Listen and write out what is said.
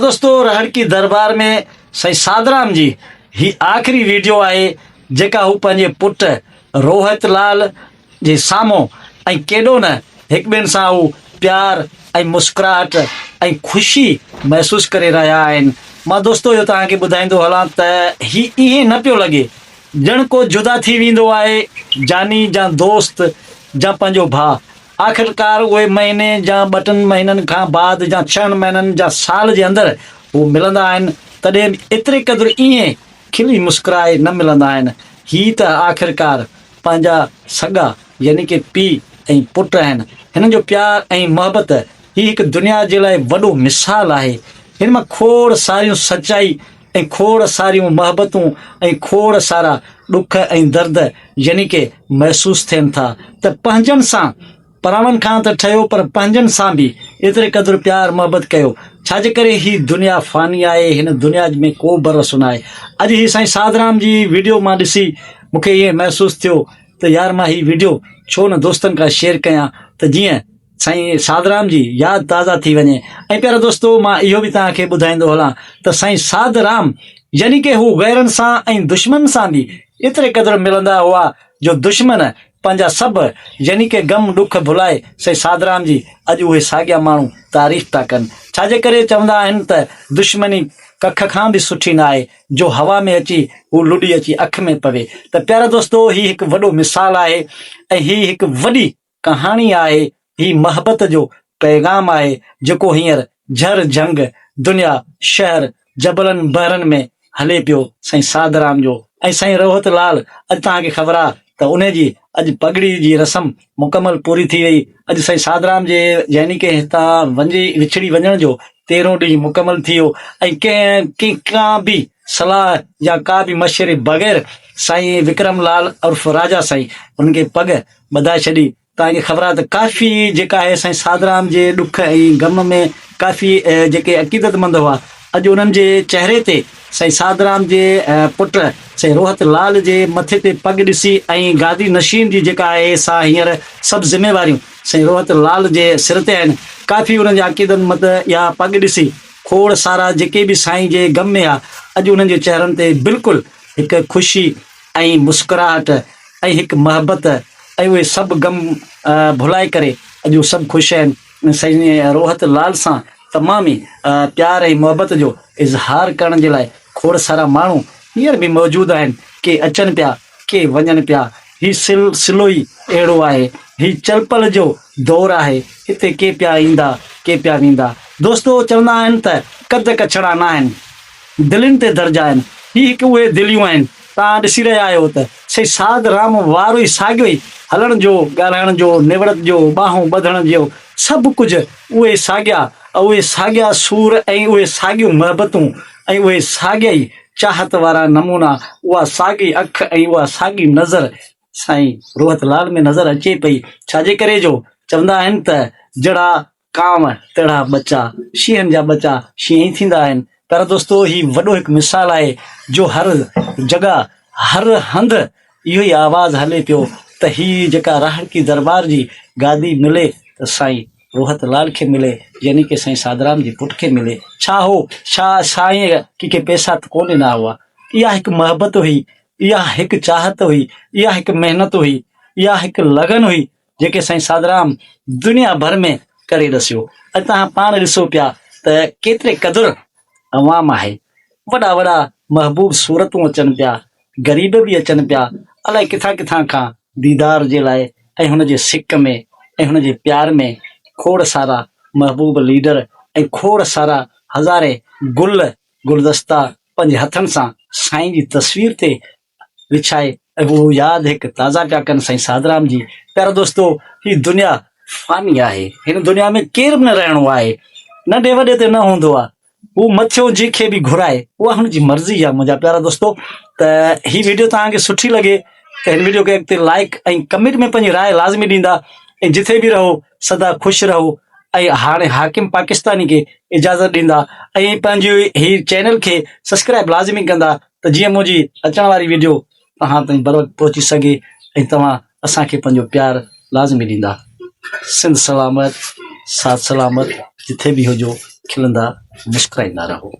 دوستو رهڙڪي دربار ۾ سائين سادرام جي هي آخري ويڊيو آهي جيڪا هو پنهنجي پٽ روهت لال جي سامهون ۽ ڪيڏو نه هڪ ٻين سان هو پيار ۽ مسڪراهٽ ۽ خوشي محسوس ڪري رهيا آهن مان دوستو اهو توهان کي ٻڌائيندو هلان ته هي ائين نه پيو لڳي ڄڻ ڪو جدا ٿي ويندو آهي جاني جا دوست جا پنهنجو ڀاء آخرڪار اهي مهيني يا ٻه ٽن مهينن کان بعد يا ڇهن مهينن يا سال جي اندر هو ملندا آهن تڏهن به ايتري قدر ائين کلي مسڪرائي نه ملندا آهن. هي ته آخرڪار پنهنجا سڳا يعني ڪي پيء ۽ پٽ آهن. هنن جو پيار ۽ محبت هي هڪ دنيا جي لاء وڏو مثال آهي. هن مان کوڙ ساريون سچائي ۽ کوڙ ساريون محبتون ۽ کوڙ سارا ڏک ۽ درد يعني ڪي محسوس ٿين ٿا ته پنهنجن سان پراون کان ته ٺهيو پر پنهنجن سان به ايتري قدر پيار محبت ڪيو ڇا جي ڪري هي دنيا فاني آهي هن دنيا ۾ ڪو ڀروسو ناهي اڄ هي سائين ساڌرام جي ويڊيو مان ڏسي مون کي ائين محسوس ٿيو ته يار مان هي ويڊيو ڇو نه دوستن کان شيئر ڪيان ته جيئن سائين ساڌرام جي ياد تازه ٿي وڃي ۽ پيارا دوستو مان اهو به توهان کي ٻڌائيندو هلان ته سائين ساڌ رام يعني ڪي هو غيرن سان ۽ دشمن سان به ايتري قدر ملندا هئا جو دشمن پنهنجا سڀ يعني ڪي غم ڏک ڀلائي سائين ساڌرام جي اڄ اهي ساڳيا ماڻهو تعريف ٿا ڪن ڇا جي ڪري چوندا آهن ته دشمني ڪک کان به سٺي نه آهي جو هوا ۾ اچي هو لڏي اچي اک ۾ پوي ته پيارا دوستو هي هڪ وڏو مثال آهي ۽ هي هڪ وڏي ڪهاڻي آهي، هي محبت جو پيغام آهي، جيڪو هينئر جهر جهنگ، دنيا، شهر، جبلن بحرن ۾ هلي پيو، سائين ساڌرام جو ۽ سائين روهت لال اڄ توهان کي خبر آ ته انهي جي اڄ پڳڙي جي رسم مڪمل پوري ٿي وئي، اڄ سائين ساڌرام جي يعني ڪي هتان وڃي وڇڙي وڃڻ جو تيرهون ڏينهن مڪمل ٿي ويو ۽ ڪنهن ڪنهن ڪا به صلاح يا ڪا به مشوري بغير سائين وڪرم لال عرف راجا سائين انهن کي پڳ ٻڌائي ڇڏي. توهان کي خبر آهي ته ڪافي جيڪا آهي سائين ساڌرام جي ڏک ۽ غم ۾ ڪافي جيڪي عقيدتمند هئا اڄ انهن جي چهري تي سائين ساڌرام جي پٽ سائين روحت لال جي مٿي تي پڳ ڏسي ۽ گادي نشين جي جيڪا آهي سا هينئر سڀ ذميواريون سائين روحت لال جي سر تي آهن ڪافي انهن جا عقيدتمند اها پڳ ڏسي کوڙ سارا جيڪي به سائين جي غم ۾ ها اڄ انهن جي چهرن تي بلڪل هڪ خوشي ۽ مسڪراهٽ ۽ هڪ محبت ۽ اهي سڀ غم ڀلائي ڪري اڄ هو سڀ خوش آهن ۽ سائين روحت لال سان تمام ئي پيار ۽ محبت جو اظهار ڪرڻ جي لاء کوڙ سارا ماڻهو هينئر به موجود آهن ڪي اچن پيا ڪي وڃن پيا هي سلسلو ئي اهڙو آهي هي چلپل جو دور آهي هتي ڪي پيا ايندا ڪي پيا ويندا دوستو چوندا آهن ته قد ڪڇڙا ناهن دلين تي درجا آهن. هي هڪ اهي دليون آهن. توهان ڏسي رهيا آهيو ته سائين ساڌ رام وارو ئي ساڳيو ئي هلڻ جو، ڳالهائڻ جو، نوڙت جو، ٻانهون ٻڌڻ جو سڀ ڪجهه اهي ساڳيا اهي ساڳيا سور ۽ اهي ساڳيون محبتون ۽ اهي ساڳيا ئي چاهت وارا نمونا، اها ساڳي اک ۽ اها ساڳي نظر سائين روحت لال ۾ نظر اچي پئي. ڇاجي ڪري جو چوندا آهن ته جهڙا ڪانء تهڙا ٻچا، شينهن جا ٻچا شينهن ئي ٿيندا آهن. پر دوستو هي وڏو هڪ مثال آهي جو هر جڳهه هر هنڌ اهو ئي آواز هلي پيو ته هي جيڪا راهڙڪي درٻار جي گادي ملي ته سائين روحت لال کي ملي يعني ڪي سائين ساڌرام جي پٽ کي ملي. ڇا هو ڇا سائين ڪنهن کي پئسا ته ڪونه ڏنا هئا. اها هڪ محبت هئي، اها هڪ چاهت هئي، اها هڪ محنت هئي، اها هڪ لگن هئي جيڪي سائين ساڌرام دنيا ڀر ۾ ڪري ڏسيو. اڄ توهان پاڻ ڏسو پيا ته ڪيتري قدر عوام آهي. وڏا وڏا محبوب صورتون اچن پيا، غريب به اچن پيا، الائي ڪٿان ڪٿان کان ديدار جي لاء ۽ هن جي سڪ ۾ ۽ هن جي پيار ۾ کوڙ سارا محبوب ليڊر ۽ کوڙ سارا هزارين گل گلدستا پنهنجي هٿن سان سائين جي تصوير تي وڇائي ۽ اهو ياد هڪ تازا پيا ڪن سائين ساڌرام جي پيارا دوستو هي دنيا فاني آهي هن دنيا ۾ ڪير به نه رهڻو آهي ننڍي وڏي تي نه هوندو آهي هو مٿيو جنهن کي به گهرائي اها هن جي مرضي آهي منهنجا پيارا دوستو ته هي ويڊيو توهان کي سٺي لڳي ته هن ويڊيو کي اڳتي لائڪ ۽ ڪمينٽ ۾ پنهنجي راء لازمي ڏيندا ۽ جٿي به رهو سدا خوش رهو ۽ هاڻي حاڪم پاڪستاني کي اجازت ڏيندا ۽ پنهنجي هي چينل کي سبسڪرائب لازمي ڪندا ته جيئن منهنجي اچڻ واري ويڊيو توهان تائين بروقت پهچي سگهي ۽ توهان اسان کي پنهنجو پيار لازمي ڏيندا. سنڌ سلامت ساٿ سلامت جٿي به هجو. کلندا مسڪرائيندا رهو.